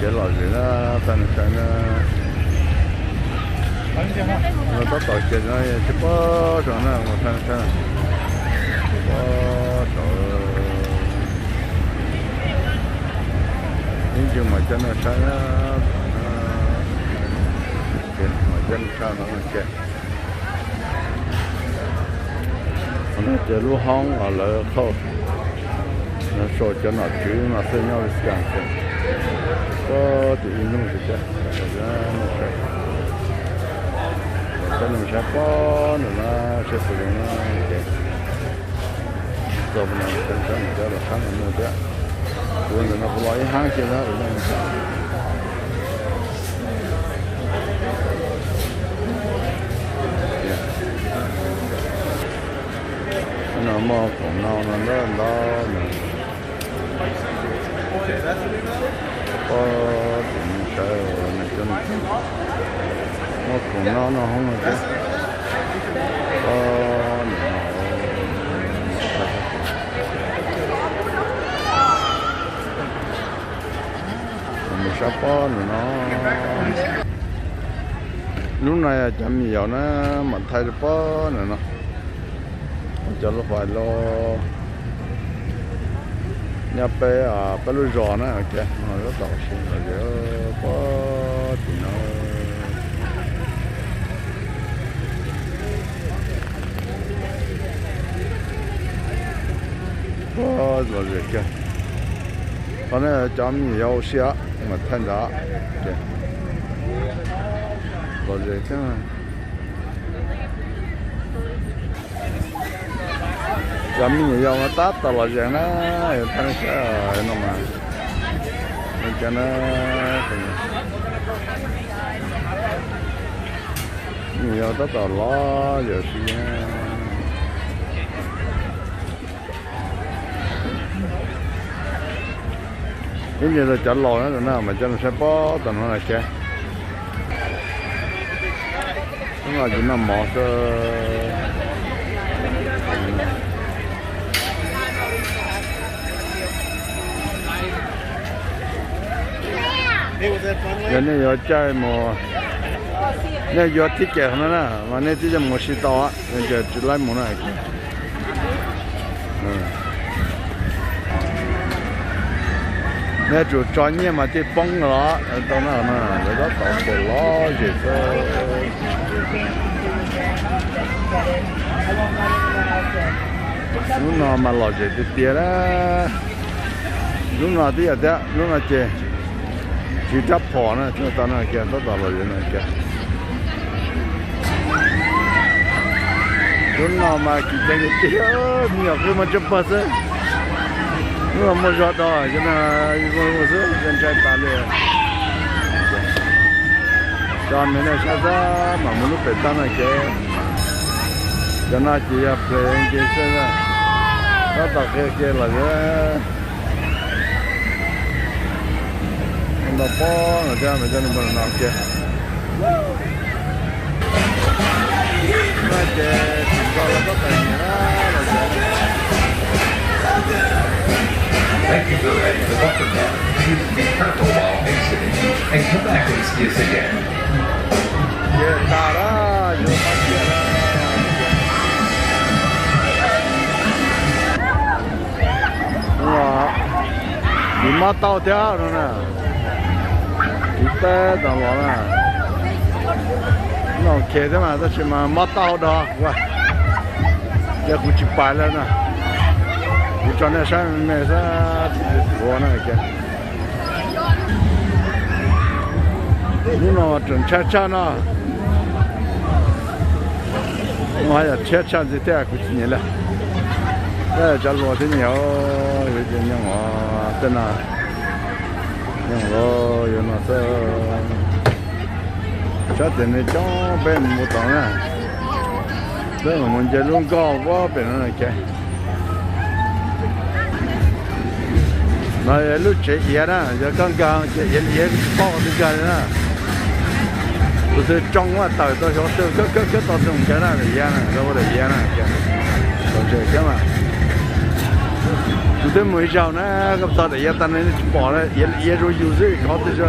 Kev lom zem na, thaij nej saib na. No tab tom kev no tsis pob saum na, mus thaij nej saib. Tsis pob saum. Ib ntsis mam coj nej saib na. Mam coj nej saib no ces. Qhov no ces lub hoob uas lawv qhauj, sau cov nom tswv no xwb, nyob Wisconsin. Pob tim ib hnub xwb thiab, hnub saib, coj nej saib pob ntawm no, saib puas zoo na. Txog no cov saib mus cov los qab no muaj thiab. Kuv ntawm no kuv los ib hab kiag na. No muaj khoom no no ntau ntau no. Pob tim no saib, muaj khoom no no hoob no thiab. Pob no. Mus saib pob ntawm no. Lub no yog cov me nyuam na, mam thaij rau pob ntawm no. Cov lub fais los nyob peb, peb lub zos na, tab tom ua si lom zem pob tim no. Pob lom zem kawg. Qhov no cov me nyuam yaus ua si, mam thaij ntawd. Lom zem kawg. Cov me nyuam yaus mas tab tom lom zem na, thaij nej saib no mas. Cov na, me nyuam yaus tab tom lom zem si. Ib ntsis rau cov laus na, mas cov no saib pob tom no na ces. Hnub no ces noj mov xwb. Yog nej yuav caij mus, nej yuav ticket no na, mas nej twb caij mus ua si tau, ces tsis laib mus na. Nej yuav tsum tso nyiaj mas thiaj poob los tau na, lawv tab tom pom lom zem xwb. Lub no mas lom zem tiag tiag na. Lub no twb yog thiab, lub no ces tsis rab phom na, tsis tau no kiag, tab tom lom zem no kiag. Lub no mas kim tiag tiag, me nyuam qwj muaj tsawg pawg xwb. Lub no muaj zog do, cov no xwb, ntshai tas li. Cov me nej saib xwb, mam mus lub pem toj no ces, cov no ces yog ples nce xwb, tab tom qhia ke los ntau pob no thiab, mas cov no mus no ke. No ces tsis nto los tab tom nyiam na, los ces. Thank you for the ride to the bottom. You've been careful while exiting and come back and see us again. Ces tas lawm, yuav pab tiag lawm. Tsis mob tau thiab no na. Tsis teb tau los na. Noj khe thiab mas tab sis mas mob tau dog kuv, ces kuv tsis pais lawm na. Kuv tso nej saib me me xwb, ua na ces. Lub no tseem ntshai tshaj no. Ua yam tshiab tshaj ntxiv thiab kuv tsis nyiam li. Tab cov hluas thiab nyiam, yuav ces nyob tej no, nyob los yuav no xwb. Sab tim no coob peb mus tod na. Peb mam mus nce lub nkoj puag pem no na ces. No lub tsev iav na, yog koj nkag ces iav iav tsis paub qhov twg nkag li na. Tus twg tsoo mas tawm tau xyov, khawb khawb tau tus nkag na, daim iav na, lawv ua daim iav na ces. Tau tsev thiab mas. Twb mus ib zaug na, koj txog daim iav tas no tsis pom na, iav, iav zoo yus xwb, qhov twg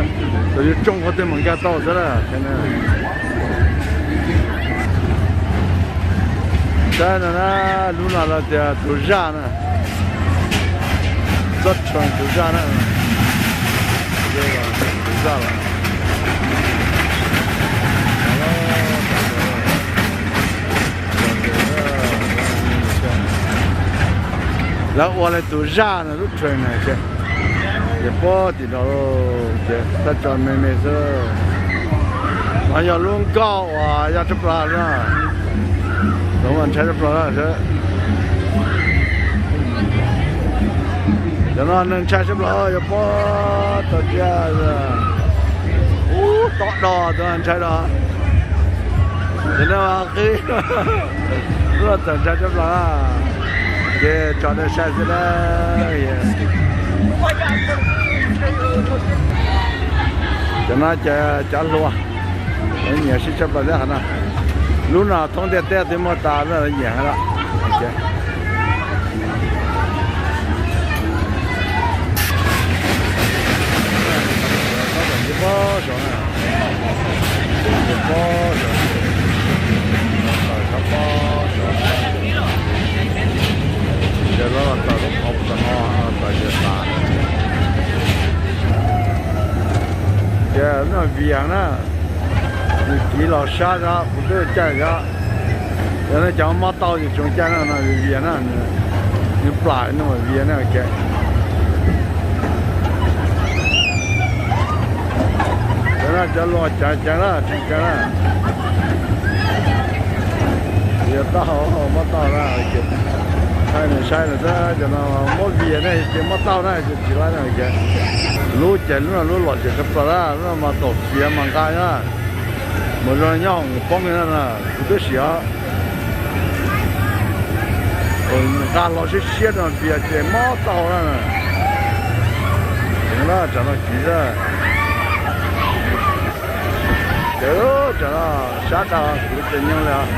tus yus tsoo qhov twg mas nkag tau xwb na. Saib no na, lub no lawv tias tus zaj na, txoj tshuaj tus zaj na, tus zaj lawm. Lawv ua li tus zaj no lub train na ces, ces puag tim no ces thaj tsam me me xwb. No yog lub nkoj uas yog tshaj plaws na, lub ntshai tshaj plaws na. Cov no neeg ntshai tshaj plaws yog puag tom tiaj, ub, tob do tus ntshai do. Ces no qhib, lub no txawm ntshai tshaj plaws na. Ces tso nej saib xwb na. Cov no ces cov hluas, nyiam siab tshaj plaws thiab qhov no. Lub no thoob ntiaj teb twb muaj tas, lub no nyiam heev lawm. Ces lawv los tawm lub qhov tom no, tawm ces tas. Ces no vias na, nws kiv los sab zog, kuv twb caij zog. Yog nej cov mob tauj ces tsoom caij no no vias na, nws plam no mas vias na ces. Cov no cov luag ceev ceev na, tseem ceev na. Vias tau, mob tauj na, thaij nws saib nws xwb, cov no muab vias na ces mob tauj na ces tsis laib na ces. Lub ces lub no lub lom zem tshaj plaws na, lub no mas taum fiav mas nqa na. Mas zoo nyob hauv poob na, kuv twb sim os. Nqa hlo siab siab no vias ces mob tauj na. Heev na, tsam no kiv xwb. Ces tsam no sab tas kuv ces nyob li os.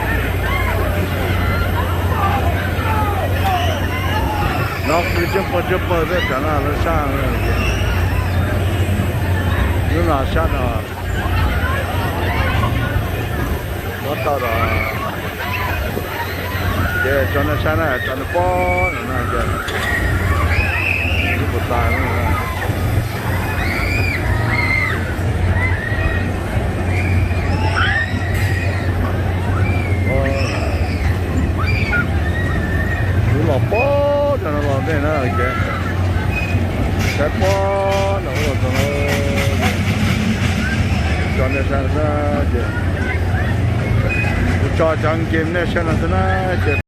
No kuv tseem pawg tseem pawg xwb, tsam no lawv sab. Lub no sab no. Mob tauj los. Ces tso nej saib na, tso nej pom no na ces ib puas tas na. Lub los pog rau no los ntej na ces saib pog no ub los txog no. Tso nej saib na ces kuv tso cov game nej saib no xwb na ces.